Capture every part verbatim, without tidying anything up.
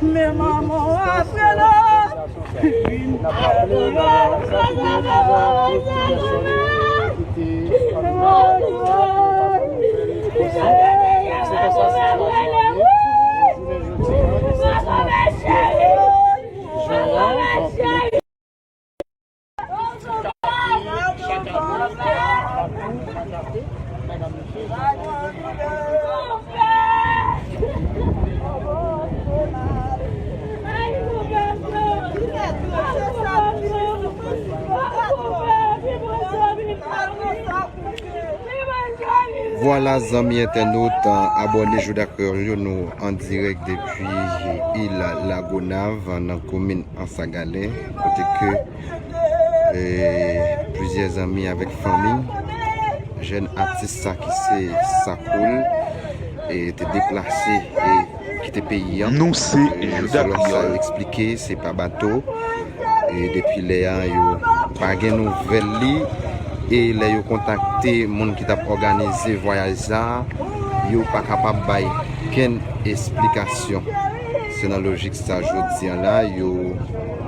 Men manman apre lòt. Vwala, zanmi entènot, abòne Jodi a Kreyòl yo, nou an dirèk depi Il Lagonav, nan komin Anse à Galets, kote ke, e, plizyè zanmi avèk fanmi jèn atis sa ki se Sakoul, e, te deplase e kite peyi an. Nou se, e, Jodi a Kreyòl, selon sa yo eksplike, se pa bato. E depi lè a, yo pa gen nouvèl li. E lè yo kontakte moun ki t ap òganize vwayaj sa, yo pa kapab bay kenn esplikasyon. Se nan lojik sa, jodi a la, yo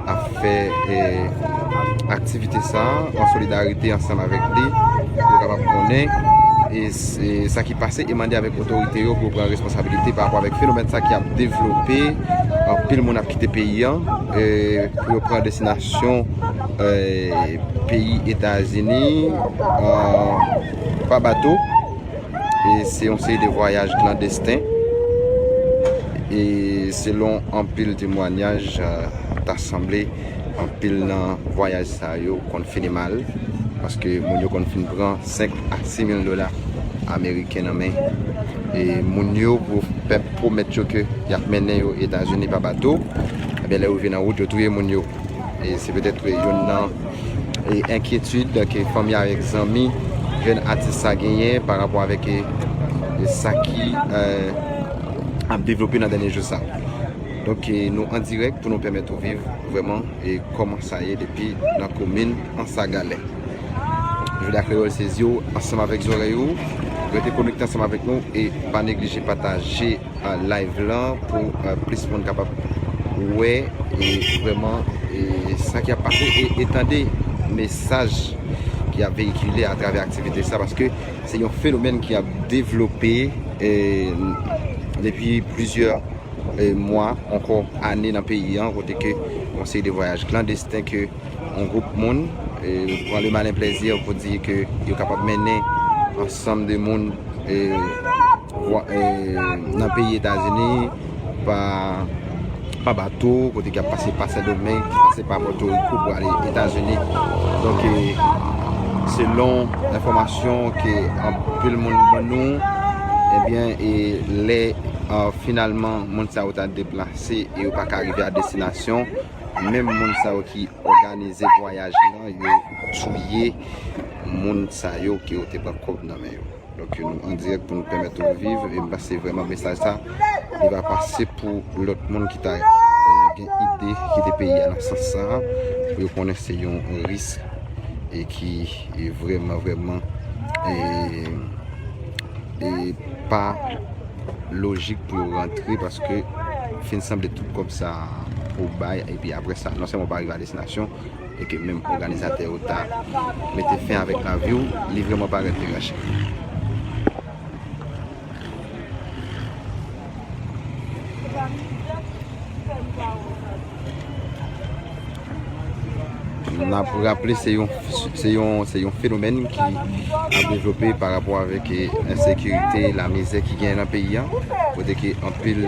ap fè, e, aktivite sa an solidarite ansanm avèk li, pou yo kapab konnen, e, s-, e, sa ki pase e mande avèk otorite yo pou yo pran responsabilite pa rapò avèk fenomèn sa ki ap devlope. Anpil moun ap kite peyi an, e, pou yo pran destinasyon, e, peyi Etazini, e, pa bato. E se yon seri de vwayaj klandesten. E selon anpil temwayaj, e, ta sanble anpil nan vwayaj sa yo konn fini mal, paske moun yo konn fin pran senk a sis mil dola ameriken nan men, e, moun yo pou fè pwomèt yo ke y ap mennen yo Etazini pa bato. Ebyen, lè yo rive nan wout, yo touye moun yo. E se petèt youn nan, e, enkyetid ke fanmi avèk zanmi jèn atis sa genyen pa rapò avèk, e, e sa ki, e, ap devlope nan dènye jou sa. Donk, e, nou an dirèk pou nou pèmèt ou viv vrèman, e, kòman sa ye depi nan komin Anse à Galets. Jodi a Kreyòl, se zye w ansanm avèk zòrèy ou. Rete konekte ansanm avèk nou e pa neglije pataje, e, live lan pou, e, plis moun kapab wè, e, vrèman, e, sa ki ap pase e, e tande mesaj ki ap veyikile atravè aktivite sa, paske se yon fenomèn ki ap devlope, e, depi plizyè, e, mwa, ankò ane nan peyi an, kote ke yon seri de vwayaj klandesten ke yon gwoup moun, e, pran le malin plèzi pou di ke yo kapab mennen ansanm de moun, e, vwa-, e, nan peyi Etazini pa, pa bato, kote ki ap pase pa Sendomeng, pase pa Pòtoriko pou ale Etazini. Donk, e, selon enfòmasyon ke anpil moun ban nou, ebyen, e lè, e, finalman, moun sa yo ta deplase e yo pa ka rive a destinasyon, menm moun sa yo ki òganize vwayaj lan, yo touye moun sa yo ke yo te pran kòb nan men yo. Donk, nou an dirèk pou nou pèmèt ou viv, e m panse vrèman mesaj sa, li va pase pou lòt moun ki ta, e, gen ide kite peyi a nan sans sa a, pou yo konnen se yon risk e ki e vrèman, vrèman e, e pa lojik pou yo rantre, paske fin sanble tout kòb sa pou bay, epi apre sa, non sèlman w pa rive a destinasyon, e ke menm òganizatè yo ta mete fen avèk lavi w, li vrèman parèt te rache. N ap raple, se yon, se yon, se yon fenomèn ki ap devlope pa rapò avèk, eh, ensekirite, lamizè ki genyen nan peyi a, kote ke anpil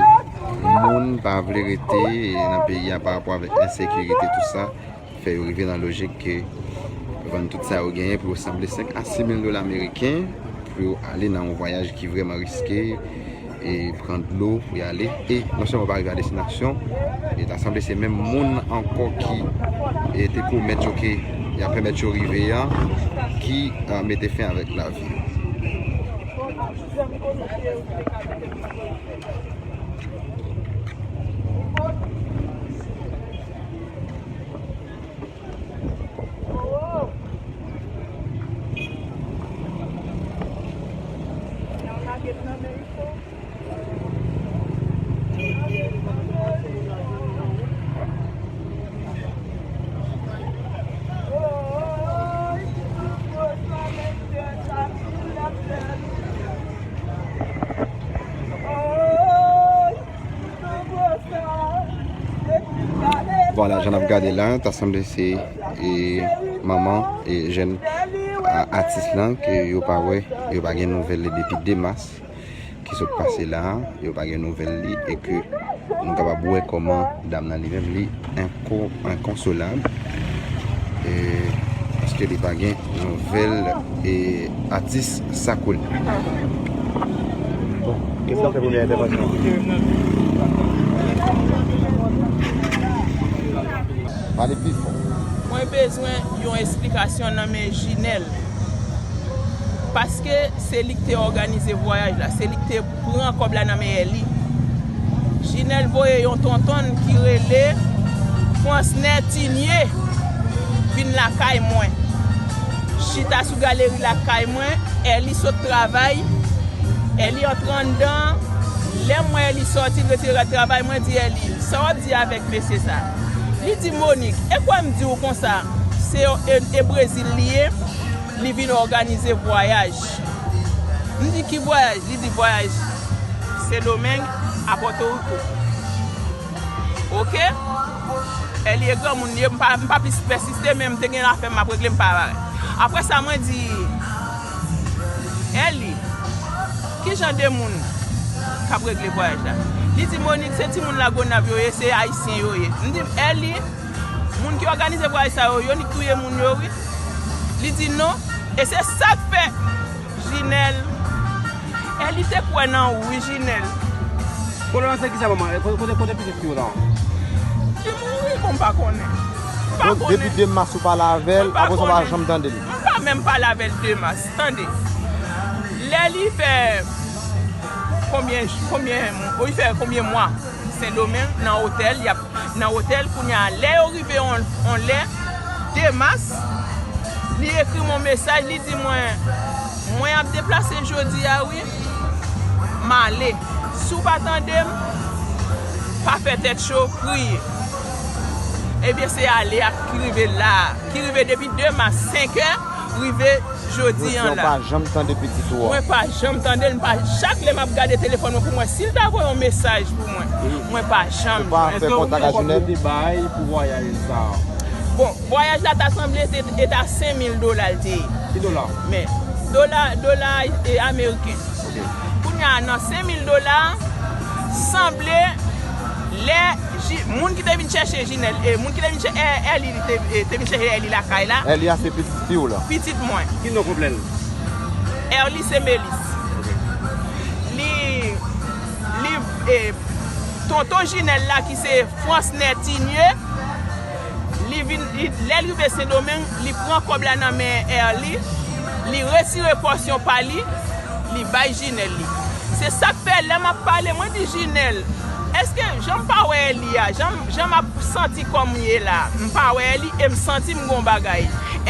moun pa vle rete, eh, nan peyi a pa rapò avèk ensekirite, tout sa. Fè yo rive nan lojik ke vann tout sa yo genyen pou yo sanble senk a sis mil dola ameriken pou yo ale nan yon vwayaj ki vrèman riske, e pran dlo pou y ale. E non sèlman pa rive a destinasyon, e ta sanble se menm moun ankò ki, e te pwomèt yo ke y ap pèmèt yo rive an, ki, a, mete fen avèk lavi yo. Vwala, jan n ap gade la, ta sanble se, e, manman, e, jèn, a, atis lan ke yo pa wè, yo pa gen nouvèl li depi de mas ki sot pase la, yo pa gen nouvèl li, e ke nou kapab wè kòman dam nan li menm li enko-, enkonsolab, e, paske li pa gen nouvèl, e, atis Sakoul. Bon, kèt la fè premyè entèvansyon. Pale pi fò. Mwen bezwen yon esplikasyon nan men Jinèl. Paske se li ki te òganize vwayaj la, se li ki te pran kòb la nan men Èli. Jinèl voye yon tontonn ki rele Fransnè Tinye vin lakay mwen. Chita sou galeri lakay mwen, Èli sot travay, Èli antre anndan. Lè m wè Èli sòti, l retire rad travay, mwen di Èli, "Sa w ap di avèk mesye sa a?" Li di, "Monik, e kwè m di w konsa, se e, e Brezil li ye, li vin òganize vwayaj." M di, "Ki vwayaj?" Li di, "Vwayaj Sendomeng a Pòtoriko." Oke? Èli e granmoun li ye, m pa, m pa plis pèsiste, men m te gen afè m ap regle, m pa. Apre sa, mwen di, "Èli, ki jan de moun k ap regle vwayaj la?" Li di, "Monik, se timoun Lagonav yo ye, se Ayisyen yo ye." M di, "Èli, moun ki òganize vwayaj sa yo, yo nik touye moun yo, wi." Li di, "Non, e se sa k fè." Jinèl. Èli te kwè nan ou, wi, Jinèl. Kote w nan se kisa, manman? Kote, kote, kote pitit fi w lan? Li mouri, bon, m pa konnen. M pa konnen. Donk, depi de mas ou pale avè l, apre sa w pa janm tande l? M pa menm pale avè l de mas, tande. Lè li fè konbyen, konbyen, li fè konbyen mwa Sendomeng nan otèl, y ap nan otèl, kounye a, lè yo rive on, on lè, de mas, li ekri m on mesaj, li di mwen, "Mwen ap deplase jodi a, wi, m ale. Si w pa tande m, pa fè tèt cho, priye." Ebyen, se ale a ki rive la a, ki rive depi de mas, senk è, rive jodi an la. Jodi an, w pa janm tande pitit ou a? Mwen pa janm tande l, m pa, chak lè m ap gade telefòn mwen pou mwen, si l ta voye yon mesaj pou mwen, mwen pa janm. Ou pa fè kontak ak Jinèl? Èske ou gen kòb ou te bay pou vwayaj sa a? Bon, vwayaj la ta sanble te, te ta senk mil dola l te ye. Ki dola? Men, dola, dola, e, ameriken. Ok. Kounye a, nan senk mil dola, sanble lè Ji-, moun ki te vin chèche Jinèl, e, moun ki te vin chè-, e, Èli, te, e, te vin chèche Èli lakay la. Èli a se pitit fi w lan? Pitit mwen. Ki non konplè l? Èli se Melis. Ok. Li, li, e, tonton Jinèl la ki se Fransnè Tinye, li vin, li, lè l rive Sendomeng, li pran kòb la nan men Èli, li retire pòsyon pa li, li bay Jinèl li. Se sa k fè, lè m ap pale, mwen di Jinèl, Èske jan m pa wè Eli a, jan, jan m ap santi kò m ye la, m pa wè Eli e m santi m gon bagay,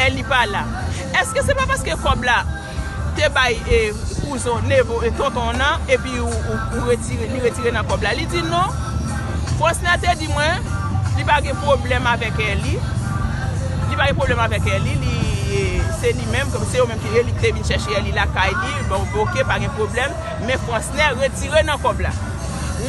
Eli pa la. Èske se pa paske kòb la te bay e, kouzen w, neve w, e tonton w nan, epi ou, ou, ou retire, li retire nan kòb la? Li di non. Fransnè te di mwen, li pa gen pwoblèm avèk Eli. Li pa gen pwoblèm avèk Eli, li, e, se li menm, se yo menm ki, Eli ki te vin chèche Eli lakay li, bon, oke, pa gen pwoblèm. Men Fransnè retire nan kòb la.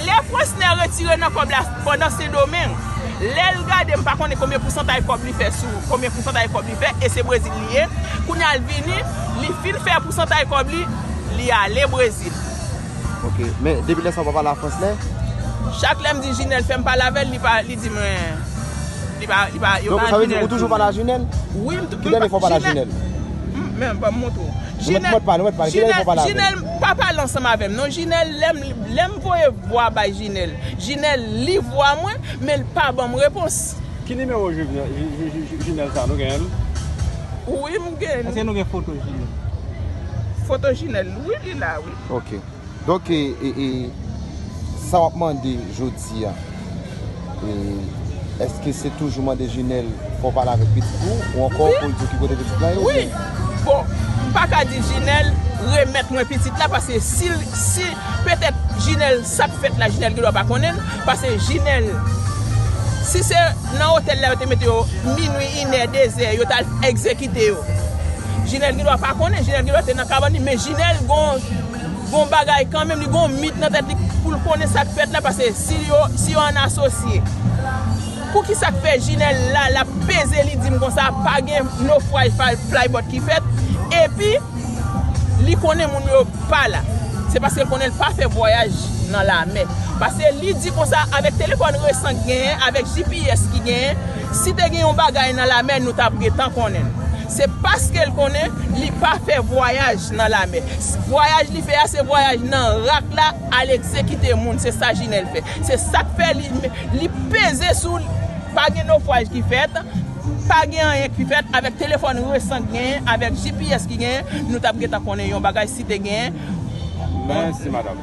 Lè Fransnè retire nan kòb la pandan Sendomeng, lè l gade, m pa konnen konbyen pousantay kòb li fè sou, konbyen pousantay kòb li fè, e se Brezil li ye. Kounye a l vini, li fin fè pousantay kòb li, li ale Brezil. Ok, men depi lè sa w pa pale a Fransnè? Chak lè m di Jinèl fè m pale avè l, li pa, li di mwen, li pa, li pa, yo pa Donk sa vle di ou toujou pale a Jinèl? Wi, m tou. Ki dènye fwa w pale a Jinèl? Men, ban m montre w. Jinèl, Jinèl pa pale ansanm avè m non. Jinèl, lè m, lè m voye vwa bay Jinèl, Jinèl li vwa mwen, men l pa ban m repons. Ki nimewo Jinèl sa, nou genyen l? Wi, m genyen l. Èske nou gen foto Jinèl? Foto Jinèl, wi, li la, wi. Ok. Donk, e, e, e, sa w ap mande jodi a, e, èske se toujou mande Jinèl fò w pale avèk pitit ou, ou ankò pou l di w ki kote pitit la ye? Wi. Bon, m pa ka di Jinèl remèt mwen pitit la, paske si, si petèt Jinèl, sa k fèt la, Jinèl gendwa pa konnen l, paske Jinèl, si se nan otèl la yo te mete yo, minwi, inè, dezè, yo t al egzekite yo. Jinèl gendwa pa konnen, Jinèl gendwa te nan kabann li, men Jinèl gon, gon bagay kanmenm, li gon mit nan tèt li pou l konnen sa k fèt la, paske si yo, si yo ann asosye. Poukisa k fè Jinèl la, l ap peze li di m konsa, pa gen nofwaj fly, flybot ki fèt, epi li konnen moun yo pa la. Se paske l konnen l pa fè vwayaj nan lamè. Paske li di konsa, avèk telefòn resan k genyen, avèk G P S ki genyen, si te gen yon bagay nan lamè, nou t ap gentan konnen l. Se paske l konnen li pa fè vwayaj nan lamè. Vwayaj li fè a, se vwayaj nan rak la, al egzekite moun. Se sa Jinèl fè. Se sa k fè li, li peze sou l. Pa gen nofwaj ki fèt, pa gen anyen ki fèt. Avèk telefòn resan k genyen, avèk G P S ki genyen, nou t ap gentan konnen yon bagay si te genyen. Mèsi, madanm.